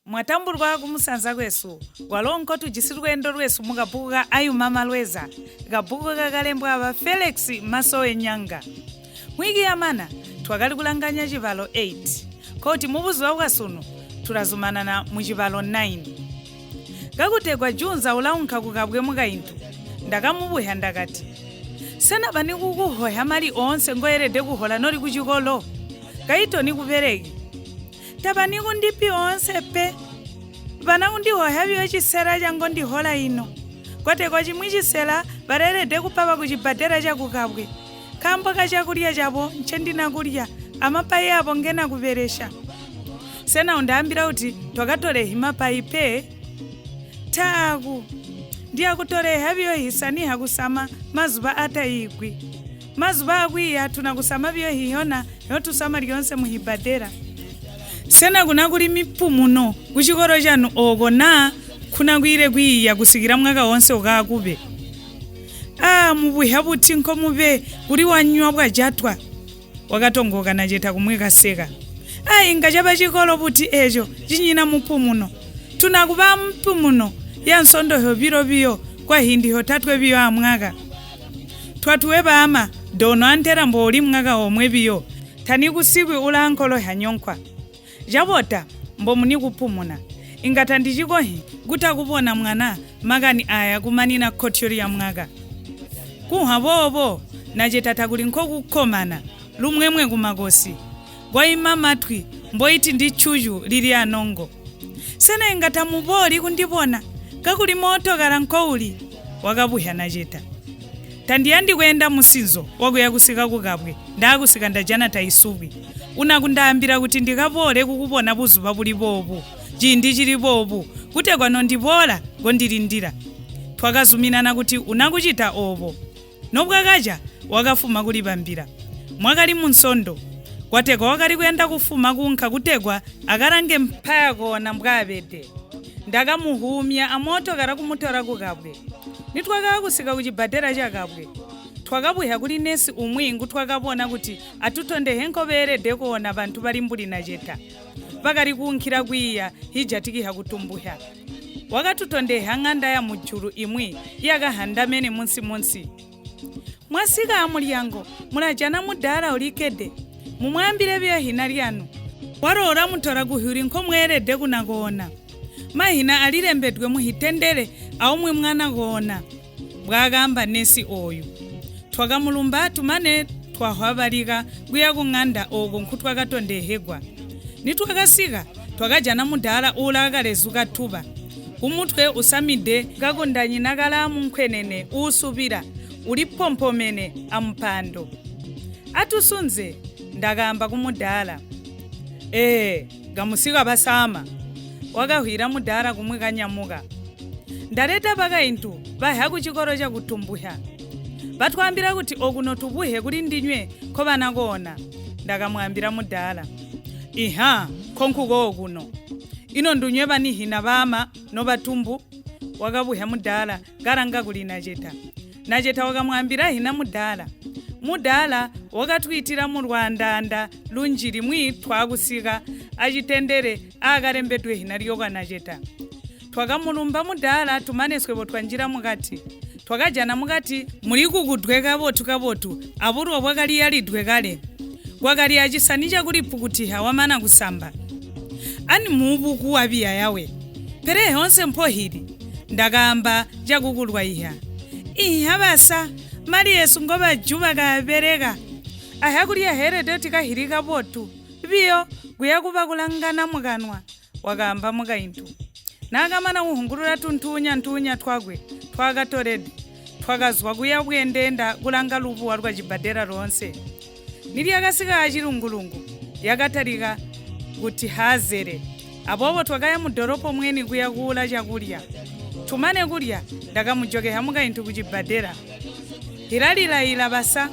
Mwatambulwa kumusanza kwesu kwalo nkotujisi lweendo lwesu mukabbuku ka Ayuma Malweza, kabbuku kakalembwa aba Felix Masowe Nyanga. Mwiki yamana twakali kulanganya cibalo 8 koti mubuzuba bwasunu tulazumanana mu cibalo 9. Kakutegwa junza ulaunka kukabwe mukaintu, ndakamubuhya ndakati, sena bani kukuhoya mali oonse ngoelede kuhola noli kucikolo? Kaito nikubeleki. Tabani kundipi oonse pe. Bana kundihoya biyo cisela cango ndihola ino. Kwatekwa cimwi cisela baleelede kupa bakucibbadela cakukabwe. Nkaambo kacakulya cabo ncendina kulya amapayi abo ngena kubelesha. Sena undaambila kuti twakatolehi mapayi pe? Taaku. Ndiyakutoleha biyo hisaniha kusama mazuba atayigwi. Mazuba akwiiya tunakusama biyo hihona yotusama lyonse muhibbadela. Sena kuna kuli mipumuno kucikolo canu ooko naa kuna kwiile kwiiya kusikila mwaka woonse ukaakube? Aa, mubuhya buti nkomube kuli wanywa bwajatwa? Wakatongoka Nacheta kumwi kaseka. Aa, inga caba cikolo buti eeco cinyina mupumuno? Tunakuba amupumuno ya nsondo hyobilo biyo kwahiindi hyotatwe biyo amwaka. Twatuwe baama dono antela mbouli mwaka omwe biyo tanikusikwi ulaankolo hyanyonkwa. Cabota mbomuni kupumuna. Inga tandicikohi kutakubona mwana makani aya kumanina kkotyo lya mwaka. Kunhwa boobo Nacheta takuli nkokukkomana lumwemwe kumakosi. Kwaima matwi mboiti ndi ccucu lili anongo. Sena inga tamubooli kundibona kakuli mootokala nkouli? Wakabuhya Nacheta. Tandiyandi kweenda musinzo wakuya kusika kukabwe, ndaakusika ndajana taisubwi. Unakundaambila kuti ndikaboole kukubona buzuba buli boobu, ciindi cili boobu, kutegwa nondiboola kondilindila. Twakazuminana kuti unakucita oobo. Nobwakaca wakafuma kulibambila. Mwakali Munsondo. Kwategwa wakali kuyanda kufuma kuunka kutegwa akalange mpayakoona mbwaabede. Ndakamuhuumya amootokala kumutola kukabwe. Nitwakaakusika kucibbadela cakabwe, twakabuhya kuli nesi umwi ngutwakabona kuti atutondehe nkobeelede koona bantu bali mbuli Nacheta. Bakali kuunkila kwiiya hijatikiha kutumbuhya. Wakatutondeha ŋanda ya mujulu imwi iyakahandamene munsi-munsi. Mwasika amulyango, mulajana mudaala ulikkede. Mumwaambile biyo hina lyanu. Walo ulamutola kuhyuli nkomweelede kuna koona. Mahina alilembedwe muhitendele aumwi mwana koona, mbwaakaamba nesi ooyu. Twakamulumba tumane twahwabalika kuya kuŋanda ooko nkutwakatondehegwa. Nitwakasika, twakajana mudaala uulaakalezu katuba. Kumutwe usamide kakundanyina kalaamunkwenene uusubila, ulipompomene amupando. Atusunze, ndakaamba kumudaala. Ee, kamusika basaama, wakahwiila mudaala kumwi kanyamuka. Ndaleta bakaintu bahya kucikolo cakutumbuhya. Batwaambila kuti okuno tubuhe kuli ndinywe nkobana koona, ndakamwaambila mudaala. Iha, nkonkuko okuno. Ino ndunywe banihina baama nobatumbu? Wakabuhya mudaala kalanga kuli Nacheta. Nacheta wakamwaambila hina mudaala. Mudaala wakatwiitila mulwaandaanda lunji limwi twaakusika acitendele aakalembedwe hina lyokwa Nacheta. Twakamulumba mudaala tumane swebo twanjila mukati. Twakajana mukati muli kukudwe kabotu-kabotu abulo bwakali yalidwe kale. Kwakali acisani cakulipukutiha wamana kusamba. Ani muubuku wabiya yawe. Pele hoonse mpohili, ndakaamba cakukulwaiha. Inha basa, mali esu ngobajuba kaabeleka. Ahya kulya heelede kuti kahili kabotu. Biyo, kuya kuba kulangana mukanwa, wakaamba mukaintu. Naakamana kuhungulula tuntuunya-ntuunya twakwe twaakatolede, twakazwa kuya bweendeenda kulanga lubuwa lwa cibbadela loonse. Nilyakasika acilungulungu, lyakatalika kuti haazele. Aboobo twakaya mudolopo mweni kuya kuula cakulya. Tumane kulya, ndakamujokeha mukaintu kucibbadela. Hilalilaila basa,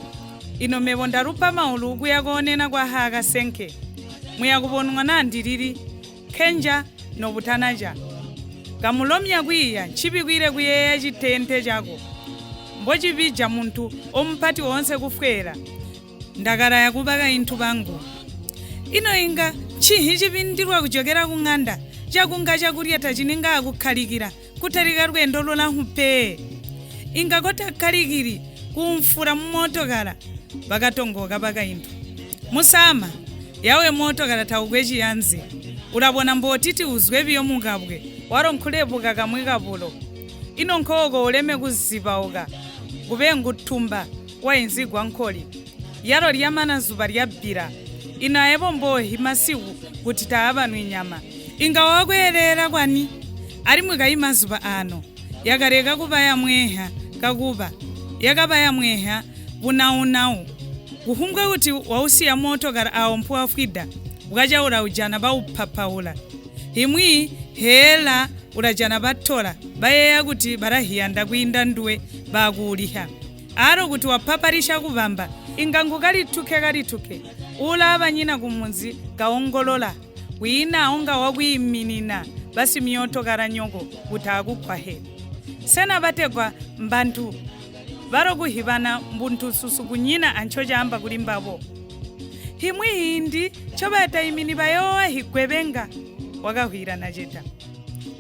ino mebo ndalupa maulu kuya koonena kwa haakasenke. Muyakubonwa naa ndilili, kenja nobutanaca. Kamulomya kwiiya ncibi kwiile kuyeeya citeente cako. Mbocibija muntu omupati oonse kufweela. Ndakalaya kubakaintu bangu. Ino inga Nchihi chipindirwa kuchokera kung'anda chakunga chakurya tachininga akukhalikira kutalika lwendo lolanhupe inga kotakhalikiri kumfura mumotokala bakatongoka bakainthu musama yawe motokala taukwe chiyanzi ulabona mbotiti uzwe biyo mukabwe walo nkhulepuka kamwe kapulo ino nkhoko uleme kuzipauka kube nguthumba wainzigwa nkholi yalo lyamana zuba lyabbira ino ayepo mbohi masiku kuti taapanu inyama inga wakwelera kwani alimwi kayi mazuba ano yakaleka kuba yamweha kakuba yakaba yamweha bunawunawu kuhumbwe kuti wausiya motokala awo mphuwafwida bwachaula ujana bauphaphaula imwi hela ulajana bathola bayeya kuti balahiyanda kuyinda nduwe bakuuliha alo kuti waphapalisha kubamba inga nkukalithuke kalithuke ula abanyina kumunzi kaongolola wina unga wakuyiminina basimyotokala nyoko kuti akukhwahe sena bategwa mbanthu balokuhibana mbunthususu kunyina antcho chamba kuli mbabo himwi hindi chobatayimini bayowa higwebenga wakahwira nachita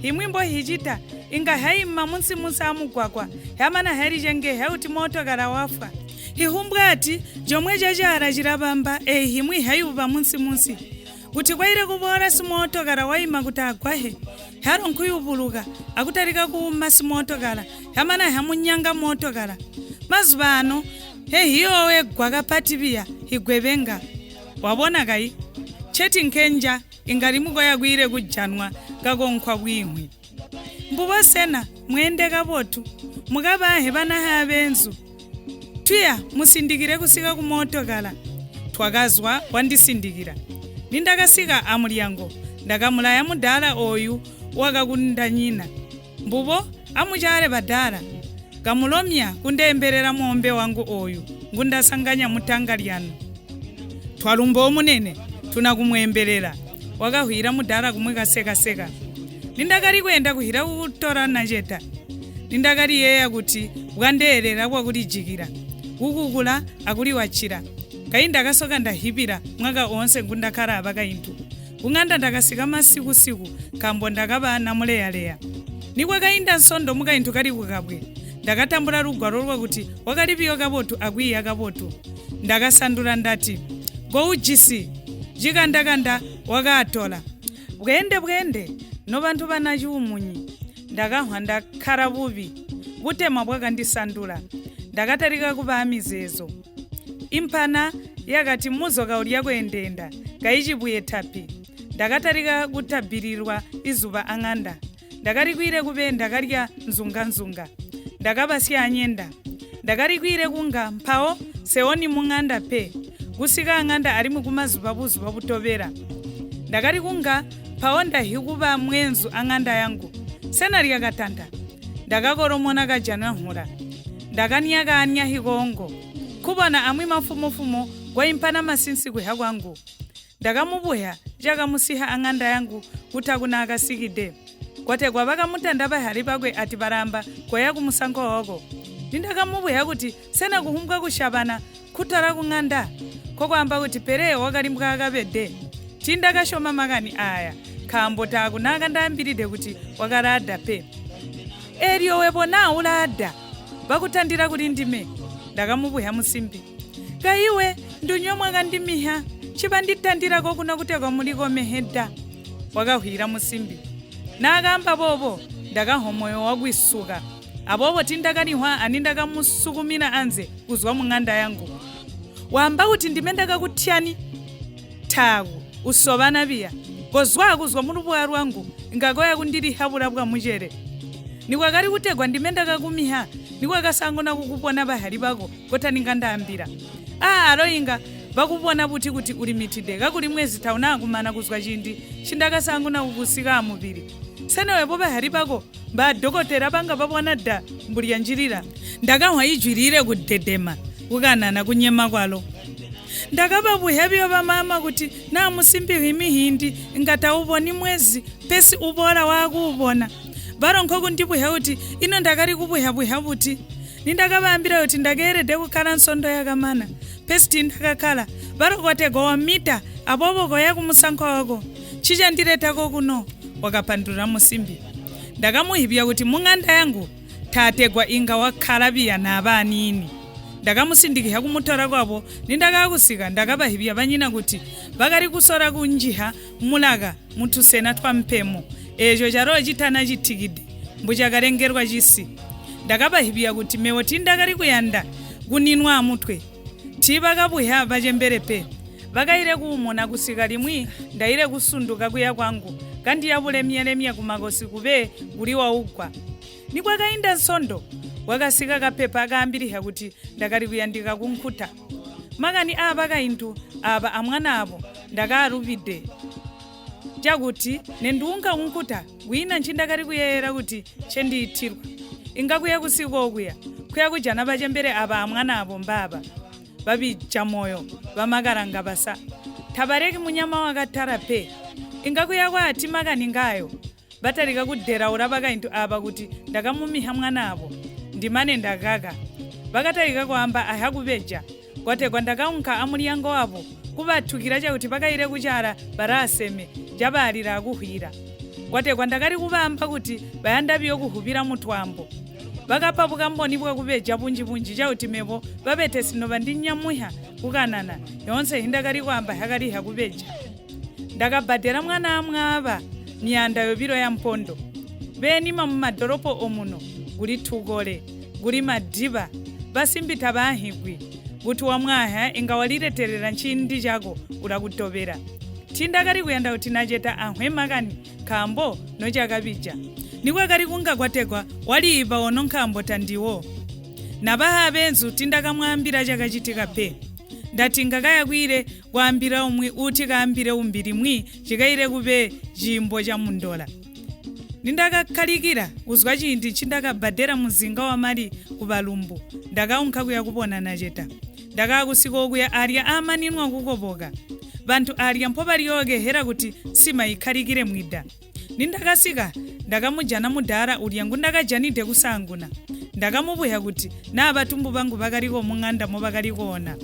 himwi mbo hichita inga haima munsimunsi amugwagwa hamana halichenge hauti motokala wafa hihumbwa ati jomwe chachala chilapamba eyi himwi hayupa munsimunsi kuti kwaire kubola simotokala waima kuti agwahe halo nkhuyupuluka akutalika kuuma simotokala hamana hamunyanga motokala mazuba ano hehiyowe gwaka patipiya higwebenga wabona kayi tcheti nkhenja ingalimukoya kwire kujanwa kakonkhwa bwimwi mbubo sena mwende kabotu mukabahe banahe abenzu twiya musindikire kusika kumotokala twakazwa wandisindikira nindakasika amulyango ndakamulaya mudala oyu wakakundanyina mbubo amuchale badala kamulomya kundemberera muombe wangu oyu ngundasanganya mutanga lyanu twalumba omunene tunakumwemberera wakahwira mudala kumwe kasekaseka nindakali kwenda kuhira kutola nacheta nindakaliyeya kuti bwandeerera kwakulijikira kukukula akuliwatchira kayi ndakasoka ndahipira mwaka onse ngundakhala apa kainthu kung'anda ndakasika masikusiku kambo ndakaba namuleyaleya nikwakayinda nsondo mukainthu kali kukabwe ndakatambula lugwalo lwakuti wakalipiyo kabotu akwiya kabotu ndakasandula ndati goujisi cikandakanda wakaatola bwende bwende no banthu bana chiumunyi ndakahwa ndakhala bubi butema bwakandisandula ndakatalika kuba amizeezo imphana yakati muzoka ulya kuyendenda kayichibuye thapi ndakatalika kuthabirirwa izuba ang'anda ndakalikwire kube ndakalya nzunganzunga ndakabasya anyenda ndakalikwire kunga mphawo sewoni mung'anda pe kusika ang'anda alimwi kumazuba buzuba butobera ndakali kunga mphawo ndahikuba mwenzu ang'anda yangu sena lyakatanda ndakakolomona kajana nhula ndakanyakanya hikongo khubona amwi mafumufumu kwaimpana masinsi kuha kwangu ndakamubuya chakamusiha ang'anda yangu kuti akuna akasikide kwatekwa vakamutanda pahali pakwe ati balamba kwaya kumusango wako nindakamubuya kuti sena kuhumbwa kushavana khutala kung'anda kokwamba kuti pereyo wakalimbwa akapede tindakashoma makani aya khambo takunaka ndayambiride kuti wakalada pe elyo wepona ulada vakutandira kuti ndime ndakamubuya musimbi kaiwe ndunywe mwakandimiha chipandithandirako kuna kutekwa muliko meheda wakahwira musimbi nakamba bobo ndakahwa moyo wakwisuka abobo tindakalihwa ani ndakamusukumira anze kuzwa mung'anda yangu wamba kuti ndime ndakakuthyani thaku usovana biya kozwa kuzwa mulubuwa lwangu ngakoya kundiliha bwa muchere nikwakali kutegwa ndime ndakakumiha nikwakasangona kukupona bahali bako kotaninga aa aloyinga bakupona buti kuti ulimitide kakuli mwezi taunakumana kuzwa chindi chindakasangona kukusika amuviri senewepo bahali bako badokotera banga babona da mbulya njilira ndakahwa ijwilire kudedema kukanana kunyema kwalo ndakababuya biyo bamama kuti namusimbihi mihindi ngatauboni mwezi pesi ubola wakuubona balonko kundibuya kuti ino ndakali kubuyabuya buti Nindakabaambila kuti ndakeelede kukkala nsondo yakamana, pesi tiindakakkala. Balokwategwa wamita, aboobo koya kumusankwa wako. Ncicandileta kokuno, wakapandulula musimbi. Ndakamuhibya kuti mung'anda yangu tategwa inga wakkala biya naba aniini. Ndakamusindikihya kumutola kwabo. Nindakaakusika ndakabahibya banyina kuti bakali kusola kunjiha mulaka mutusena twa mpemo, eeco calo citanacitikide mbucakalengelwa cisi. Ndakabahibya kuti mebo tiindakali kuyanda kuninwa amutwe. Tiibakabuhya bacembele pe. Bakaile kuumuna kusika limwi ndaile kusunduka kuya kwangu, kandiya bulemya-lemya kumakosi kube kuli waugwa. Nikwakainda nsondo, kwakasika kapepa kaambilihya kuti ndakali kuyandika kunkuta. Makani aabakaintu aaba amwanaabo ndakaalubide. Cakuti nenduunka kunkuta, kwiina ncindakali kuyeeyela kuti ncendiitilwa. Inga kuya kusika okuya, kuya kujana bacembele aaba amwanaabo mbaaba. Babija moyo, bamakalanga basa. Tabaleki munyama wakatala pe. Inga kuya kwaati makani ngaayo. Batalika kudelaula bakaintu aaba kuti ndakamumiha mwanaabo. Ndimane ndakaka. Bakatalika kwaamba ahya kubeja. Kwategwa ndakaunka amulyango wabo kubatukila cakuti bakaile kucaala balaaseme cabaalila akuhwila. Kwategwa ndakali kubaamba kuti bayanda biyo kuhubila mutwaambo. Bakapa bukamboni bwakubeja bunji-bunji cakuti mebo babetesi nobandinyamuhya kukanana, yoonse hindakali kwaamba hyakali hyakubeja. Ndakabbadela mwanaa mwaaba 200 ya mpondo. Beenima mumadolopo omuno kuli tukole, kuli madiba, basimbi tabaanhigwi. Kuti wamwaahya inga waliletelela nciindi cako ulakutobela. Tiindakali kuyanda kuti naceta anhwe makani nkaambo nocakabija. Nikwakali kunga kwategwa waliiba ono nkaambo tandiwo. Nabaha beenzu tiindakamwaambila cakacitika pe. Ndati ngakaya kwiile kwaambila umwi uuti kaambile umbi limwi cikaile kube ciimbo camundola. Nindakakkalikila kuzwa ciindi ncindakabbadela muzinga wamali kubalumbu, ndakaunka kuya kubona naceta. Ndakaakusika okuya aalya aamaninwa kukoboka. Bantu aalya mpobalyookehela kuti nsima ikkalikile mwida. Nindakasika, ndakamujana mudaala ulya ngundakajanide kusaanguna. Ndakamubuhya kuti naa batumbu bangu bakaliko muŋanda mobakali koona.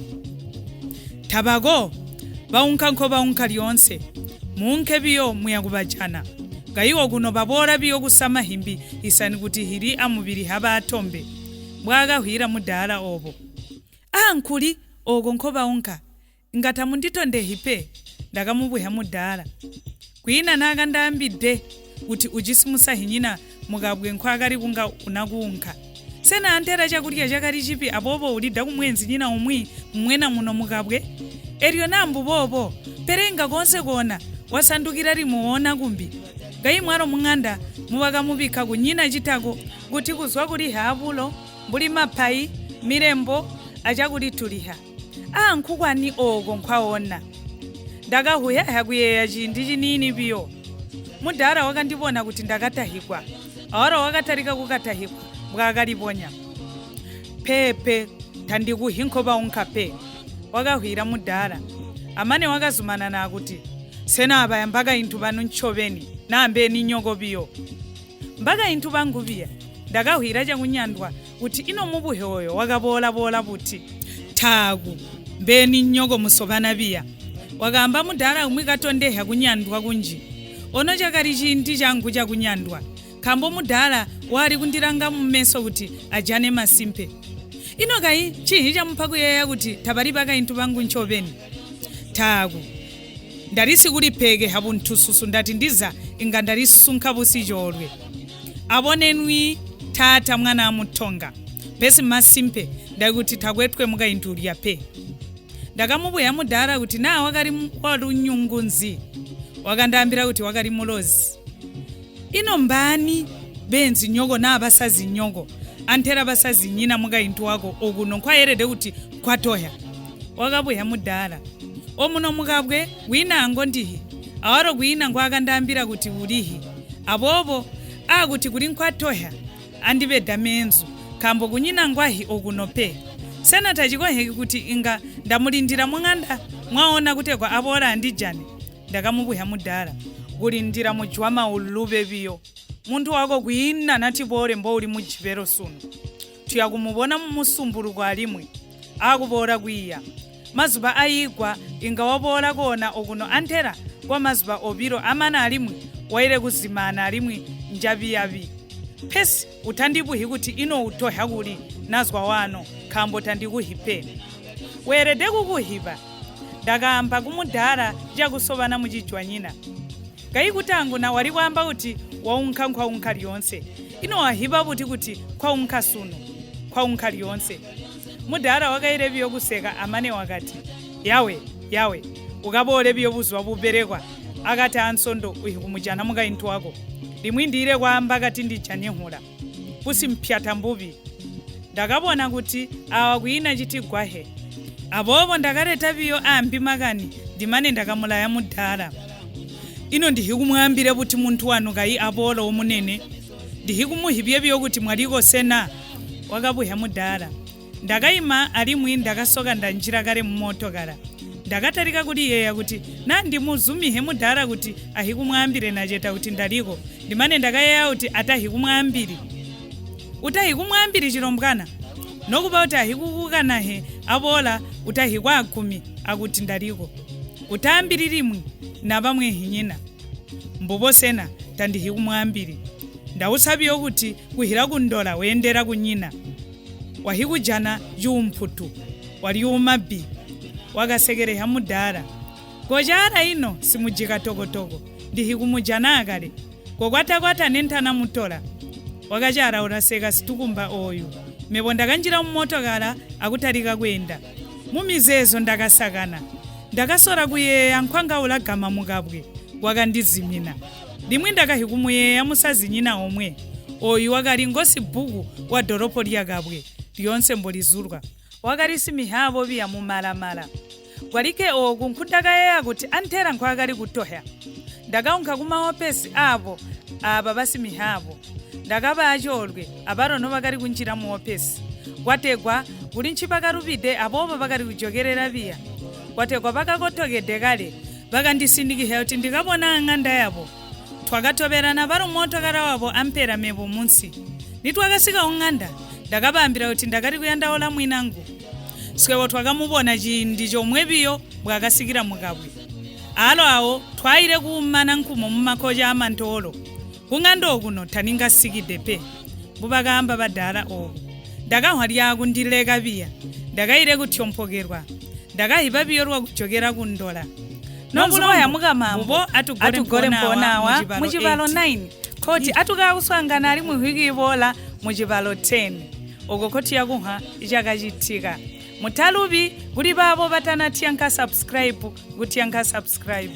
Tabako, baunka nkobaunka lyoonse. Muunke biyo muya kubajana. Kayi okuno baboola biyo kusama himbi isani kuti hili amubili habaatombe. Mbwaakahwila mudaala oobo. Aa nkuli ooko nkobaunka? Inga tamunditondehi pe, ndakamubuhya mudaala. Kwiina naakandaambide kuti ujisi musahinyina mukabwe nkwaakali kunga unakuunka. Sena antela cakulya cakali cibi aboobo ulida kumweenzinyina umwi mumwena muno mukabwe? Elyo naa mbuboobo, pele inga koonse koona wasandukila limwi woona kumbi. Kayi mwalo muŋanda mubakamubikka kunyina citako kuti kuzwa kuliha abulo, mbuli mapayi, milembo acakulituliha. Aa nkukwani ooko nkwaona? Ndakahuyaha kuyeeya ciindi ciniini biyo. Mudaala wakandibona kuti ndakatahikwa, awalo wakatalika kukatahikwa mbwaakalibonya. Peepe, tandikuhi nkobaunka pe, wakahwila mudaala. Amane wakazumanana akuti, Sena abaya mbakaintu banu ncobeni naa mbeeninyoko biyo? Mbakaintu bangu biya, ndakahwila cakunyandwa kuti ino mubuhe ooyo wakaboola-boola buti. Taaku, mbeeninyoko musobana biya, wakaamba mudaala umwi katondehya kunyandwa kunji. Ono cakali ciindi cangu cakunyandwa, nkaambo mudaala waali kundilanga mumeso kuti ajane masimpe. Ino kayi ncihi camupa kuyeeya kuti tabali bakaintu bangu ncobeni? Taaku, ndali sikulipeekeha buntususu ndati ndiza inga ndalisunka busicoolwe. Abonenwi taata mwanaa mutonga, pesi masimpe ndakuti takwetwe mukaintu ulya pe. Ndakamubuya mudaala kuti naa wakali walunyungu nzi. Wakandaambila kuti wakali mulozi. Ino mbaani beenzinyoko naa basazinyoko antela basazinyina mukaintu wako okuno nkwayelede kuti nkwatohya? Wakabuya mudaala. Omuno mukabwe kwiina angondihi, awalo kwiina ngwaakandaambila kuti ulihi. Aboobo aakuti kuli nkwatohya andibeda meenzu, nkaambo kunyina ngwahi okuno pe. Sena tacikonheki kuti inga ndamulindila muŋanda mwaona kutegwa aboole andijane? Ndakamubuhya mudaala. Kulindila mujwama ulube biyo. Muntu wako kwiina nati boole mbouli mujibelo sunu. Tuyakumubona mumusumbuluko alimwi akuboola kwiiya mazuba ayigwa inga waboola koona okuno antela kwa mazuba obilo amana alimwi waile kuzimaana alimwi njabiyabi pesi utandibuhi kuti ino utohya kuli nazwa wano nkaambo tandikuhi pe weelede kukuhiba ndakaamba kumudala cakusobana mucijwanyina kayi kutanguna wali kwaamba kuti waunka nkwaunka lyoonse ino wahiba buti kuti kwaunka sunu kwaunka lyoonse mudala wakaile biyo kuseka amane wakati yawe yawe ukaboole biyo buzuba bubelekwa akati ansondo uhi kumujana mukaintu wako limwi ndiile kwaamba kati ndijane nhula kusimpyata mbubi ndakabona kuti awa kwiina citigwahe aboobo ndakaleta biyo ambi makani ndimane ndakamulaya mudala ino ndihikumwambile kuti muntu wanu kayi aboola omunene ndihikumuhibye biyo kuti mwaliko sena wakabuhya mudala ndakayima alimwi ndakasoka ndanjila kale mumotokala ndakatalika kuliyeeya kuti nandimuzumihe mudala kuti ahikumwambile nacheta kuti ndaliko ndimane ndakayeeya kuti atahikumwambili utahikumwambili chilombwana nokuba kuti ahikukukanahe aboola utahikwagumi akuti ndaliko utaambili limwi nabamwehinyina mbubo sena tandihikumwambili ndausabiyo kuti kuhila kundola wendera kunyina wahikujana cuumputu waliuma bbi wakasekereha mudala kocaala ino simujika tokotoko ndihikumujana akale kokwatakwata nentana mutola wakacaala ulaseka situkumba oyu mebo ndakanjila mumotokala akutalika kwenda mumizeezo ndakasakana ndakasola kuyeeya nkhwanga ulagama mukabwe wakandizimina limwi ndakahikumuyeeya musazinyina omwe oyu wakali ngosibbuku wa doropo lyakabwe lyonse mbolizulwa wakali simihaabo biya mumalamala kwalike oku nkundakayeeya kuti antela nkhwaakali kutohya ndakaunka kumaopesi abo aba basimihaabo ndakaba acoolwe abalono bakali kunjila muopesi kwategwa kuli ncibakalubide aboobo bakali kujokelela biya kwategwa bakakotokede kale bakandisindikihya kuti ndikabona ang'anda yabo twakatobelana bali motokala wabo ampela mebo munsi nitwakasika kung'anda ndakabaambila kuti ndakali kuyandaula mwinangu swebo twakamubona ciindi comwe biyo bwakasikila mukabwe alo awo twayile kuumana nkumo mumakoca amantoolo kung'anda okuno taningasikide pe mbubakaamba badala obu ndakahwa lyakundileka biya ndakayile kutyompokelwa ndakahiba biyo lwakujokela kundola Nonzuba mukamambo mbubo atugole mponawa mucibalo 9 khoti atukakuswangana alimwi wiki ibola mucibalo 10 oko khoti yakuha icakacitika mutalubi kuli babo batanatyanka subscribe kutyanka subscribe.